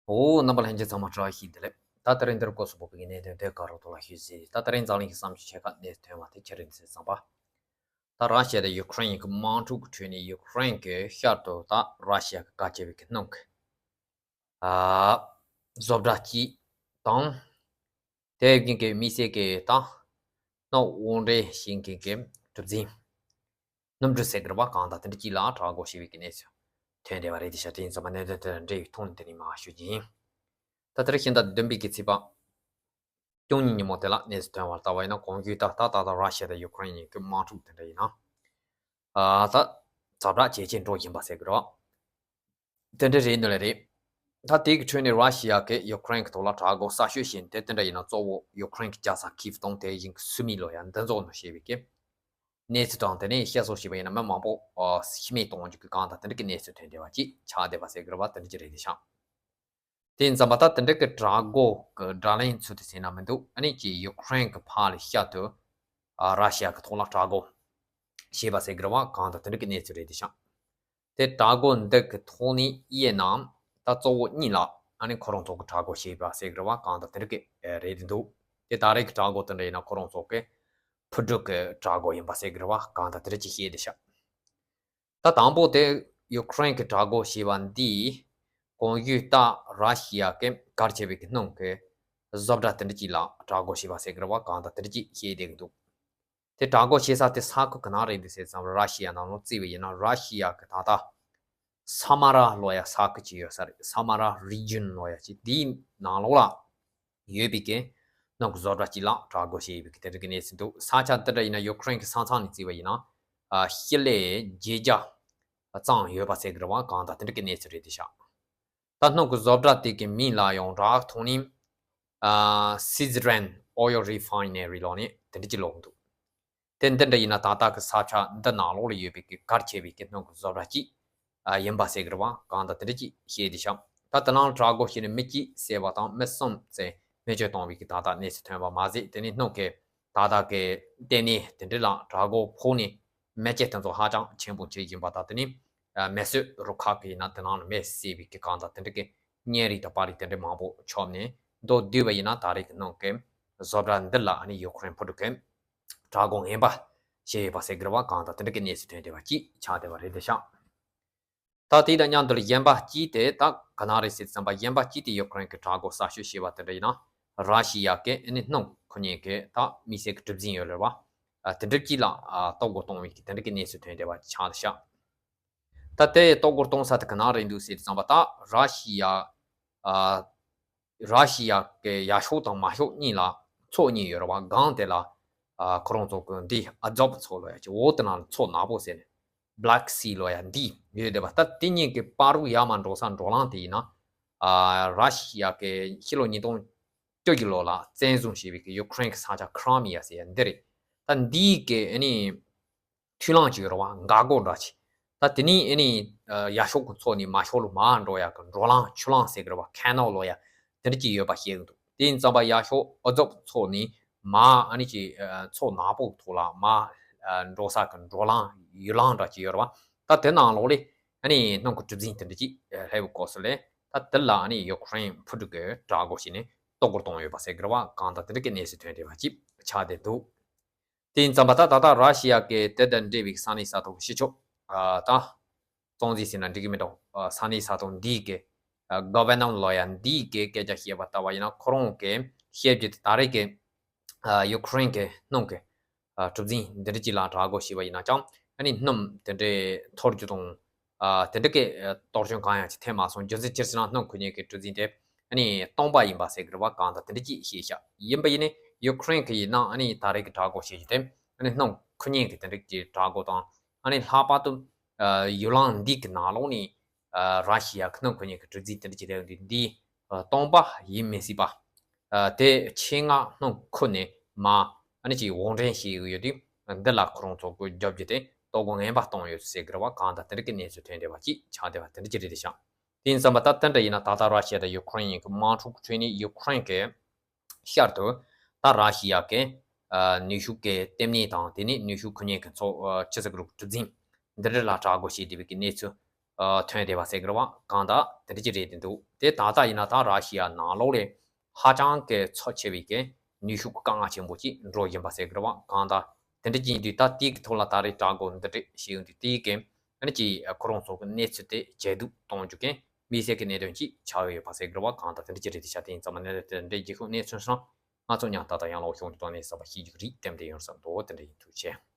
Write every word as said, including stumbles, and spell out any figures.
འོ། རྣམ་པ་ལྷན་རྒྱས་ཚང་མ་བཀྲ་ཤིས་བདེ་ལེགས། ད་དེ་རིང་འདིར་སྐོར་སུ་བབས་པའི་གནད་དོན་དེ་ག་རོ་ཐོག་ལ་ཞུས་ཟིན། ད་དེ་རིང་འཛམ་གླིང་གི་བསམ་ཤེས་ཆེ་ཁག་གནས་ཐོན་བ་དེ་ཅི་རེད་ཟེར་ཙམ་པ། ད་ར་ཤི་ཡ་དང་ཡུ་ཁུ་རེན་གྱི་དམག་འཁྲུག་གི་ཁྲོད་ནས་ཡུ་ཁུ་རེན་གྱི་ཤར་དུ་ད་ར་ཤི་ཡ་གི་གལ་ཆེ་བའི་གི་སྣུམ་གྱི་ཨ་བཟོ་གྲྭ་གཅིག་དང་། དེ་བཞིན་གྱི་དམིགས་བསལ་གྱི་ད་སྣུམ་དབོར་འདྲེན་བྱེད་མཁན་གྱི་གྲུ་གཟིངས། སྣུམ་འགྲུལ་ཟེར་དགོས་རེད་པ། གང་དང་དེ་འདྲ་གཅིག་ལ་དྲག་རྒོལ་བྱས་པའི་གི་གནས་ཚུལ་ཐོན་བསྡད་པ་རེད། དེ་ཤ་དེ་ཡིན་ཙམ་པ་གནད་དོན་དེ་དང་འབྲེལ་བའི་ཐོག་ནས་དེ་རིང་མར་ཞུ་རྒྱུ་ཡིན། ད་དེ་རིང་ཕྱི་ཟླ་བདུན་པའི་གི་ཚེས་པ་བཅུ་གཉིས་ཉིན་མོ་དེ་ལ་གནས་ཚུལ་ཐོན་པར་ལྟ་བ་ཡིན་ན། གོང་ཞུས་ལྟར་ད་ད་ལྟ་ར་ཤི་ཡ་དང་ཡུ་ཁུ་རེན་གཉིས་ཀྱི་དམག་འཁྲུག་དེ་འདྲ་ཡིན་ན། ཨ་ད་ཛ་དྲག་ཇེ་ཆེར་འགྲོ་བཞིན་པ་ཟེར་དགོས་རེད་པ། དེ་འདྲ་རེད་འདུག་ལེ་རེད། ད་དེ་གི་ཁྲོད་ནས་ར་ཤི་ཡ་གིས་ཡུ་ཁུ་རེན་གྱི་ཐོག་ལ་དྲག་རྒོལ་གསར་ཤོས་ཤིག་དེ་དེ་འདྲ་ཡིན་ན། གཙོ་བོ་ཡུ་ཁུ་རེན་གྱི་རྒྱལ་ས་ཁིབ་དང་དེ་བཞིན་གྱི་སུ་མི་ལོ་ཡ་འདི་ཚོ་ནང་བྱས་པའི་གི་གནས་ཚུལ་དང་། དེ་ནས་བཤད་སྲོལ་བྱས་པ་ཡིན་ན་མི་མང་པོ་ཨ་ཤི་རྨས་གཏོང་རྒྱུ་གི་གང་དང་དེ་འདྲ་གི་གནས་ཚུལ་ཐོན་བསྡད་པ་ཅིག་ཆགས་བསྡད་པ་ཟེར་དགོས་རེད་པ། དེ་འདྲ་ཅིག་རེད་དེ་ཤག། དེ་ཡིན་ཙམ་པ་ད་དེ་འདྲ་གི་དྲག་རྒོལ་གི་དྲག་ལན་ཚུལ་དེ་ཟེར་ན་མི་འདུག། ཨ་ནི་ཅིག་ཡུ་ཁུ་རེན་གི་ཕར་ལ་ཤར་དུ་ཨ་ར་ཤི་ཡ་གི་ཐོག་ལ་དྲག་རྒོལ་བྱས་པ་ཟེར་དགོས་རེད་པ། གང་དང་དེ་འདྲ་གི་གནས་ཚུལ་རེད་དེ་ཤག། དེ་དྲག་རྒོལ་འདི་གི་ཐོག་ནས་དབྱེ་ན་ད་གཙོ་བོ་གཉིས་ལ་ཨ་ནི་ཁོ་རང་ཚོ་གི་དྲག་རྒོལ་བྱས་པ་ཟེར་དགོས་རེད་པ། གང་དང་དེ་འདྲ་གི་རེད་དེ་འདུག། དེ་ད་རེས་ཀྱི་དྲག་རྒོལ་དེ་འདྲ་ཡིན་ན་ཁོ་རང་ཚོ་གི་འཕུར་གྲུ་གི་དྲག་རྒོལ་ཡིན་པ་ཟེར་དགོས་རེད་པ། གང་དང་དེ་འདྲ་ཅིག་བཤད་དེ་ཤག། ད་དང་པོ་དེ་ཡུ་ཁུ་རེན་གྱི་དྲག་རྒོལ་བྱས་པ་འདིས་གོང་ཞུས་ལྟར་ར་ཤི་ཡ་གི་གལ་ཆེ་བའི་གི་སྣུམ་གྱི་བཟོ་གྲྭ་དེ་འདྲ་ཅིག་ལ་དྲག་རྒོལ་བྱས་པ་ཟེར་དགོས་རེད་པ། གང་དང་དེ་འདྲ་ཅིག་བཤད་བསྡད་ཀྱི་འདུག། དེ་དྲག་རྒོལ་བྱེད་ས་དེ་ས་ཁུལ་ག་ན་རེད་འདུག་ཟེར་ཙམ། ར་ཤི་ཡ་ནང་ལོགས་བརྩིས་པ་ཡིན་ན། ར་ཤི་ཡ་གི་ད་ལྟ་ས་མ་ར་ལོ་ཡ་ས་ཁུལ་ཅིག་ཡོད་ས་རེད། ས་མ་ར་རི་ཇན་ལོ་ཡ་ཅིག། དེའི་ནང་ལོགས་ལ་ཡོད་པའི་གི་སྣུམ་གྱི་བཟོ་གྲྭ་གཅིག་ལ་དྲག་རྒོལ་བྱས་ཡོད་པའི་གི་དེ་འདྲ་གི་གནས་ཚུལ་འདུག། ས་ཆ་འདི་འདྲ་ཡིན་ན་ཡུ་ཁུ་རེན་གྱི་ས་མཚམས་ནས་བརྩིས་པ་ཡིན་ན་ཨ་སྤྱི་ལེ་བརྒྱད་བརྒྱ་ཙམ་ཡོད་པ་ཟེར་གི་རེད་པ། གང་དང་དེ་འདྲ་གི་གནས་ཚུལ་རེད་དེ་ཤག། ད་སྣུམ་གྱི་བཟོ་གྲྭ་དེ་གི་མིང་ལ་ཡང་རག་ཐོག་ནས་ཨ་Szechuan Oil Refinery ལབ་ནས་དེ་འདྲ་ཅིག་ལབ་འདུག། དེ་འདི་འདྲ་ཡིན་ན་ད་ལྟ་གི་ས་ཆ་འདི་ནང་ལོགས་ལ་ཡོད་པའི་གི་གལ་ཆེ་བའི་གི་སྣུམ་གྱི་བཟོ་གྲྭ་གཅིག་ཨ་ཡིན་པ་ཟེར་གི་རེད་པ། གང་དང་དེ་འདྲ་ཅིག་བཤད་དེ་ཤག། ད་དེ་ནང་དྲག་རྒོལ་བྱས་ནས་མི་གཅིག་བསད་པ་དང་མི་གསུམ་ཙམ་རྨས་སྐྱོན་བཏང་བའི་གི་ད་ལྟ་གནས་ཚུལ་ཐོན་པ་མ་ཟད། དེ་ནས་སྣུམ་གྱི་ད་ལྟ་གི་ལྟེ་གནས་དེ་འདྲ་ལ་དྲག་རྒོལ་ཕོག་ནས་མེ་ལྕེ་དེ་ཚོ་ཧ་ཅང་ཆེན་པོ་འཕྲོ་བཞིན་པ་དང་། དེ་ནས་ཨ་མེ་གསོད་རུ་ཁག་གི་ཡིན་ན་དེ་ནང་ལ་མེ་བསད་པའི་གི་གང་དང་དེ་འདྲ་གི་བརྙན་རིས་དང་པར་རིས་དེ་འདྲ་མང་པོ་ཁྱབ་ནས་མདོར་བསྡུས་པ་ཡིན་ན་ད་རེས་ཀྱི་སྣུམ་གྱི་བཟོ་གྲྭ་འདི་ལ་ཨ་ནི་ཡུ་ཁུ་རེན་འཕུར་གྲུ་གིས་དྲག་རྒོལ་ངན་པ་བྱས་ཡོད་པ་ཟེར་གི་རེད་པ། གང་དང་དེ་འདྲ་གི་གནས་ཚུལ་ཐོན་བསྡད་པ་ཅིག་ཆགས་བསྡད་པ་རེད་དེ་ཤག། ད་དེ་དང་མཉམ་དུ་གཞན་པ་གཅིག་དེ་ད་ག་ན་རེད་ཟེར་བསམ་པ། གཞན་པ་གཅིག་དེ་ཡུ་ཁུ་རེན་གྱི་དྲག་རྒོལ་གསར་ཤོས་བྱས་པ་དེ་འདྲ་ཡིན་ན། ར་ཤི་ཡ་གི་ཨ་ནི་སྣུམ་ཁུར་མཁན་གྱི་ད་དམིགས་བསལ་གྱི་གྲུ་གཟིངས་ཡོད་རེད་པ། ཨ་དེ་འདྲ་གཅིག་ལ་ཨ་གཏོར་རྒོལ་གཏོང་བའི་གི་དེ་འདྲ་གི་གནས་ཚུལ་ཐོན་བསྡད་པ་ཆགས་བསྡད་ཤག། ད་དེ་གཏོར་རྒོལ་གཏོང་ས་དེ་ག་ན་རེད་འདུག་ཟེར་བསམ་པ། ད་ར་ཤི་ཡ་ཨ་ར་ཤི་ཡ་གི་ཡར་ཕྱོགས་དང་མར་ཕྱོགས་གཉིས་ལ་མཚོ་གཉིས་ཡོད་རེད་པ། སྒང་དེ་ལ་ཨ་ཁོ་རང་ཚོ་གི་འདི་ཨ་ཛོབ་མཚོ་ལབ་ཡ་ཅིག། འོ་དེ་ནང་ལ་མཚོ་ནག་པོ་ཟེར་ནས་Black Sea ལབ་ཡ་འདི་ཡོད་བསྡད་པ། ད་དེ་གཉིས་ཀྱི་བར་དུ་ཡར་མར་འགྲོ་ས་འགྲོ་ལམ་དེ་ཡིན་ན། ཨ་ར་ཤི་ཡ་གི་ཕྱི་ལོ་ཉིས་སྟོང་བཅུ་བཞི་ལོ་ལ་བཙན་བཟུང་བྱས་པའི་གི་ཡུ་ཁུ་རེན་གྱི་ས་ཆ་ཁི་རི་མི་ཡ་ཟེར་ཡ་འདི་རེད། ད་འདི་གི་ཨ་ནི་མཐུད་ལམ་ཅིག་ཡོད་རེད་པ། འགག་སྒོ་འདྲ་ཅིག། ད་དེ་ནས་ཨ་ནི་ཡར་ཕྱོགས་ཀྱི་མཚོ་ནས་མར་ཕྱོགས་ལ་མར་འགྲོ་ཡ་གི་འགྲོ་ལམ། ཆུ་ལམ་ཟེར་གི་རེད་པ། ཁེ་ནལ་ལབ་ཡ་དེ་འདྲ་ཅིག་ཡོད་པ་བཤད་གི་འདུག། དེ་ཡིན་ཙམ་པ་ཡར་ཕྱོགས་ཨ་ཛོབ་མཚོ་ནས་མར་ཨ་ནི་ཅིག་མཚོ་ནག་པོ་ཐོག་ལ་མར་འགྲོ་ས་གི་འགྲོ་ལམ་ཡུལ་ལམ་འདྲ་ཅིག་ཡོད་རེད་པ། ད་དེ་ནང་ལོགས་ལ་ཨ་ནི་སྣུམ་གྱི་གྲུ་གཟིངས་དེ་འདྲ་ཅིག་སླེབས་པའི་སྐབས་སུ་ལ། ད་དེ་ལ་ཨ་ནི་ཡུ་ཁུ་རེན་འཕུར་གྲུ་གིས་དྲག་རྒོལ་བྱས་ནས་གཏོར་རྒོལ་གཏོང་ཡོད་པ་ཟེར་གི་རེད་པ། གང་དང་དེ་འདྲ་གི་གནས་ཚུལ་ཐོན་བསྡད་པ་ཅིག་ཆགས་བསྡད་འདུག། དེ་ཡིན་ཙམ་པ་ད་ད་ལྟ་ར་ཤི་ཡ་གི་དེ་དང་འབྲེལ་བའི་ས་གནས་ས་ཐོག་གི་སྤྱི་ཁྱབ་ཨ་ད་གཙང་འཛིན་ཟེར་ན་འགྲིག་གི་མེད་འགྲོ། ཨ་ས་གནས་ས་ཐོག་འདི་གི་ཨ་གོ་ཝར་ནར་ལོ་ཡ་འདི་གི་སྐད་ཆ་བཤད་པ་ལྟ་བ་ཡིན་ན། ཁོ་རང་གི་བཤད་རྒྱུ་དེ་ད་རེས་ཀྱི་ཨ་ཡུ་ཁུ་རེན་གྱི་སྣུམ་གྱི་ཨ་གྲུ་གཟིངས་འདི་འདྲ་ཅིག་ལ་དྲག་རྒོལ་བྱས་པ་ཡིན་ན་ཅང་ཨ་ནི་སྣུམ་དེ་འདྲའི་འཐོར་རྒྱུ་དང་། ཨ་དེ་འདྲ་གི་ཨ་གཏོར་སྐྱོན་གང་ཡང་ཅིག་ཐེབས་མ་སོང་། རྒྱུ་མཚན་ཅི་ཟེར་ན་སྣུམ་ཁུར་མཁན་གྱི་གྲུ་གཟིངས་དེ་ཨ་ནི་སྟོང་པ་ཡིན་པ་ཟེར་གི་རེད་པ། གང་དང་དེ་འདྲ་ཅིག་བཤད་ཤག། ཡིན་པ་ཡིན་ནའི་ཡུ་ཁུ་རེན་གྱི་ཡིན་ན་ཨ་ནི་ད་རེས་ཀྱི་དྲག་རྒོལ་བྱེད་རྒྱུ་དེ་ཨ་ནི་སྣུམ་ཁུར་མཁན་གྱི་དེ་འདྲ་གི་དྲག་རྒོལ་དང་། ཨ་ནི་ལྷག་པར་དུ་ཨ་ཡུལ་ལམ་འདི་གི་ནང་ལོགས་ནས་ཨ་ར་ཤི་ཡ་གི་སྣུམ་ཁུར་མཁན་གྱི་གྲུ་གཟིངས་དེ་འདྲ་ཅིག་རེད་འདུག། འདི་ཨ་སྟོང་པ་ཡིན་མི་སྲིད་པ། ཨ་དེ་ཆེད་མངགས་སྣུམ་ཁུར་ནས་མར་ཨ་ནི་ཅིག་དབོར་འདྲེན་བྱེད་ཀྱི་ཡོད་དུས། འདི་ལ་ཁོ་རང་ཚོ་གི་རྒྱབ་ཀྱི་དེ་གཏོར་རྒོལ་ངན་པ་གཏོང་ཡོད་ཟེར་གི་རེད་པ། གང་དང་དེ་འདྲ་གི་གནས་ཚུལ་ཐོན་བསྡད་པ་ཅིག་ཆགས་བསྡད་པ་དེ་འདྲ་ཅིག་རེད་དེ་ཤག། དེ་ཡིན་ཙམ་པ་ད་དེ་འདྲ་ཡིན་ན་ད་ལྟ་ར་ཤི་ཡ་དང་ཡུ་ཁུ་རེན་གཉིས་ཀྱི་དམག་འཁྲུག་ཁྲོད་ནས་ཡུ་ཁུ་རེན་གྱི་ཤར་དུ་ད་ར་ཤི་ཡ་གི་ཨ་ནུས་ཤུགས་ཀྱི་ལྟེ་གནས་དང་། དེ་ནས་ནུས་ཤུགས་ཁུར་མཁན་གྱི་ཚོ་ཨ་ཆི་ཟེར་གི་རུ་གྲུ་གཟིངས་འདི་འདྲ་ལ་དྲག་རྒོལ་བྱས་བསྡད་པའི་གི་གནས་ཚུལ་ ཐོན་བསྡད་པ་ཟེར་གི་རེད་བ། གང་ལྟར་དེ་འདྲ་ཅིག་རེད་བསྡད་འདུག་དེ་ད་ལྟ་ཡིན་ན་ད་ར་ཤི་ཡ་ནང་ལོགས་ལ་ཧ་ཅང་གི་ཚབས་ཆེ་བའི་གི་ནུས་ཤུགས་དཀའ་ངལ་ཆེན་པོ་ཅིག་འགྲོ་བཞིན་པ་ཟེར་གི་རེད་བ། གང་ལྟར་དེ་འདྲ་ཅིག་ཡིན་དུས་ད་དེའི་གི་ཐོག་ལ་ད་རེས་དྲག་དགོས་འདི་འདྲ་ཞིག་ཡོང་དུས་དེའི་གི་ཨ་ནི་ཅིག་ཁོ་རང་ཚོ་གི་གནས་ཚུལ་དེ་ཇེ་སྡུག་གཏོང་རྒྱུ་གི་དམིགས་བསལ་གི་གནད་དོན་ཅིག་ཆགས་ཡོད་པ་ཟེར་གི་རེད་བ། གང་ལྟར་དེ་འདྲ་ཅིག་རེད་དེ་ཤ་དེ་ཡིན་ཙམ་མ་གནད་དོན་དེ་འདྲའི་རྗེས་ཤུལ་གནས་ཚུལ་སོང་ང་ཚོ་མཉམ་ད་ལྟ་ཡང་ལོག་ཤོག་འདི་དོན་ནས་གསར་པ་ཤེས་རྒྱུ་རིགས་གཏན་དེ་ཡོང་བསམ་འདུག་དེ་འདྲ་ཡིན། ཐུགས་རྗེ་ཆེ།